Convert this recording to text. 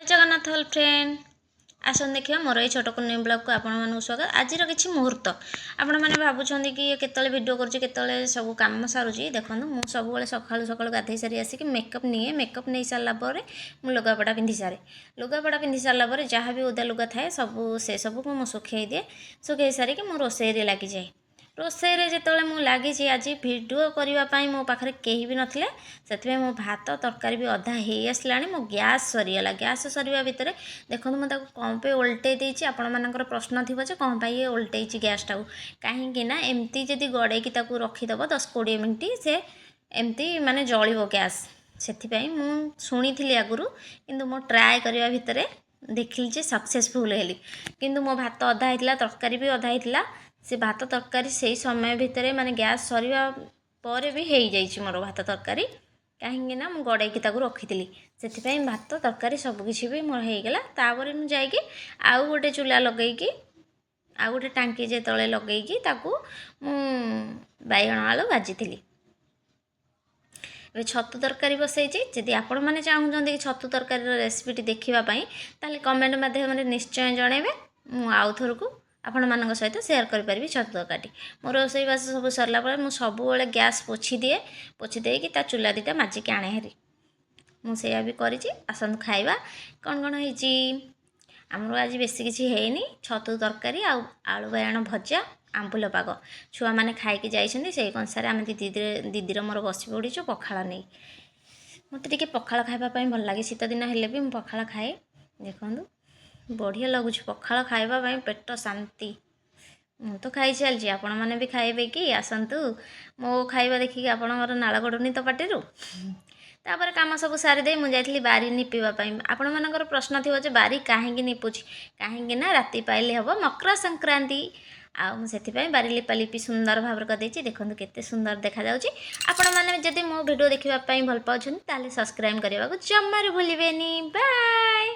Jagannath all friend, ଆସନ୍ତୁ ଦେଖିବା ମୋର ଏଇ ଛୋଟ କୁନି ବ୍ଲଗ୍କୁ ଆପଣମାନଙ୍କୁ ସ୍ୱାଗତ। ଆଜିର କିଛି ମୁହୂର୍ତ୍ତ। ଆପଣମାନେ ଭାବୁଛନ୍ତି କି ଇଏ କେତେବେଳେ ଭିଡ଼ିଓ କରୁଛି, କେତେବେଳେ ସବୁ କାମ ସାରୁଛି। ଦେଖନ୍ତୁ, ମୁଁ ସବୁବେଳେ ସକାଳୁ ସକାଳୁ ଗାଧୋଇ ସାରି ଆସିକି ମେକଅପ୍ ନିଏ। ମେକଅପ୍ ନେଇ ସାରିଲା ପରେ ମୁଁ ଲୁଗାପଟା ପିନ୍ଧି ସାରେ। ଲୁଗାପଟା ପିନ୍ଧି ସାରିଲା ପରେ ଯାହା ବି ଓଦା ଲୁଗା ଥାଏ ସବୁ, ସେସବୁକୁ ମୁଁ ଶୁଖେଇ ଦିଏ। ଶୁଖେଇ ସାରିକି ମୁଁ ରୋଷେଇରେ ଲାଗିଯାଏ। ରୋଷେଇରେ ଯେତେବେଳେ ମୁଁ ଲାଗିଛି, ଆଜି ଭିଡ଼ିଓ କରିବା ପାଇଁ ମୋ ପାଖରେ କେହି ବି ନଥିଲେ। ସେଥିପାଇଁ ମୋ ଭାତ ତରକାରୀ ବି ଅଧା ହେଇ ଆସିଲାଣି, ମୋ ଗ୍ୟାସ୍ ସରିଗଲା। ଗ୍ୟାସ୍ ସରିବା ଭିତରେ ଦେଖନ୍ତୁ, ମୁଁ ତାକୁ କ'ଣ ପାଇଁ ଓଲଟେଇ ଦେଇଛି। ଆପଣମାନଙ୍କର ପ୍ରଶ୍ନ ଥିବ ଯେ କ'ଣ ପାଇଁ ଇଏ ଓଲଟେଇଛି ଗ୍ୟାସ୍ଟାକୁ। କାହିଁକି ନା ଏମିତି ଯଦି ଗଡ଼େଇକି ତାକୁ ରଖିଦେବ 10-20 ମିନିଟ୍, ସେ ଏମିତି ମାନେ ଜଳିବ ଗ୍ୟାସ୍। ସେଥିପାଇଁ ମୁଁ ଶୁଣିଥିଲି ଆଗରୁ, କିନ୍ତୁ ମୁଁ ଟ୍ରାଏ କରିବା ଭିତରେ ଦେଖିଲି ଯେ ସକ୍ସେସଫୁଲ୍ ହେଲି। କିନ୍ତୁ ମୋ ଭାତ ଅଧା ହେଇଥିଲା, ତରକାରୀ ବି ଅଧା ହେଇଥିଲା। ସେ ଭାତ ତରକାରୀ ସେଇ ସମୟ ଭିତରେ, ମାନେ ଗ୍ୟାସ୍ ସରିବା ପରେ ବି ହେଇଯାଇଛି ମୋର ଭାତ ତରକାରୀ। କାହିଁକି ନା ମୁଁ ଗଡ଼େଇକି ତାକୁ ରଖିଥିଲି। ସେଥିପାଇଁ ଭାତ ତରକାରୀ ସବୁକିଛି ବି ମୋର ହେଇଗଲା। ତାପରେ ମୁଁ ଯାଇକି ଆଉ ଗୋଟେ ଚୁଲା ଲଗେଇକି, ଆଉ ଗୋଟେ ଟାଙ୍କି ଯେତେବେଳେ ଲଗେଇକି ତାକୁ ମୁଁ ବାଇଗଣ ଆଳୁ ଭାଜିଥିଲି। ଏବେ ଛତୁ ତରକାରୀ ବସେଇଛି। ଯଦି ଆପଣମାନେ ଚାହୁଁଛନ୍ତି କି ଛତୁ ତରକାରୀର ରେସିପିଟି ଦେଖିବା ପାଇଁ, ତାହେଲେ କମେଣ୍ଟ ମାଧ୍ୟମରେ ନିଶ୍ଚୟ ଜଣାଇବେ। ମୁଁ ଆଉ ଥରକୁ ଆପଣମାନଙ୍କ ସହିତ ସେୟାର କରିପାରିବି ଛତୁ ତରକାରୀଟି। ମୋ ରୋଷେଇବାସ ସବୁ ସରିଲା ପରେ ମୁଁ ସବୁବେଳେ ଗ୍ୟାସ୍ ପୋଛି ଦିଏ। ପୋଛି ଦେଇକି ତା ଚୁଲା ଦୁଇଟା ମାଜିକି ଆଣେ ହେରି। ମୁଁ ସେଇଆ ବି କରିଛି। ଆସନ୍ତୁ ଖାଇବା କ'ଣ କ'ଣ ହେଇଛି। ଆମର ଆଜି ବେଶୀ କିଛି ହେଇନି। ଛତୁ ତରକାରୀ ଆଉ ଆଳୁ ବାଇଗଣ ଭଜା, ଆମ୍ବୁଲ ପାଗ। ଛୁଆମାନେ ଖାଇକି ଯାଇଛନ୍ତି। ସେଇ କଂସାରେ ଆମେ ଦିଦି ଦିଦିର ମୋର ବସି ପଡ଼ିଛୁ ପଖାଳ ନେଇ। ମୋତେ ଟିକେ ପଖାଳ ଖାଇବା ପାଇଁ ଭଲ ଲାଗେ। ଶୀତ ଦିନ ହେଲେ ବି ମୁଁ ପଖାଳ ଖାଏ। ଦେଖନ୍ତୁ, ବଢ଼ିଆ ଲାଗୁଛି ପଖାଳ ଖାଇବା ପାଇଁ, ପେଟ ଶାନ୍ତି। ମୁଁ ତ ଖାଇ ଚାଲିଛି, ଆପଣମାନେ ବି ଖାଇବେ କି? ଆସନ୍ତୁ। ମୋ ଖାଇବା ଦେଖିକି ଆପଣଙ୍କର ନାଳ ଗଡ଼ୁନି ତ ପାଟିରୁ? ତାପରେ କାମ ସବୁ ସାରିଦେଇ ମୁଁ ଯାଇଥିଲି ବାରି ନିପିବା ପାଇଁ। ଆପଣମାନଙ୍କର ପ୍ରଶ୍ନ ଥିବ ଯେ ବାରି କାହିଁକି ନିପୁଛି। କାହିଁକି ନା ରାତି ପାଇଲେ ହେବ ମକର ସଂକ୍ରାନ୍ତି। ଆଉ ମୁଁ ସେଥିପାଇଁ ବାରି ଲିପା ଲିପି ସୁନ୍ଦର ଭାବରେ କରିଦେଇଛି। ଦେଖନ୍ତୁ, କେତେ ସୁନ୍ଦର ଦେଖାଯାଉଛି। ଆପଣମାନେ ଯଦି ମୋ ଭିଡ଼ିଓ ଦେଖିବା ପାଇଁ ଭଲ ପାଉଛନ୍ତି, ତାହେଲେ ସବସ୍କ୍ରାଇବ୍ କରିବାକୁ ଜମାରୁ ଭୁଲିବେନି। ବାଏ।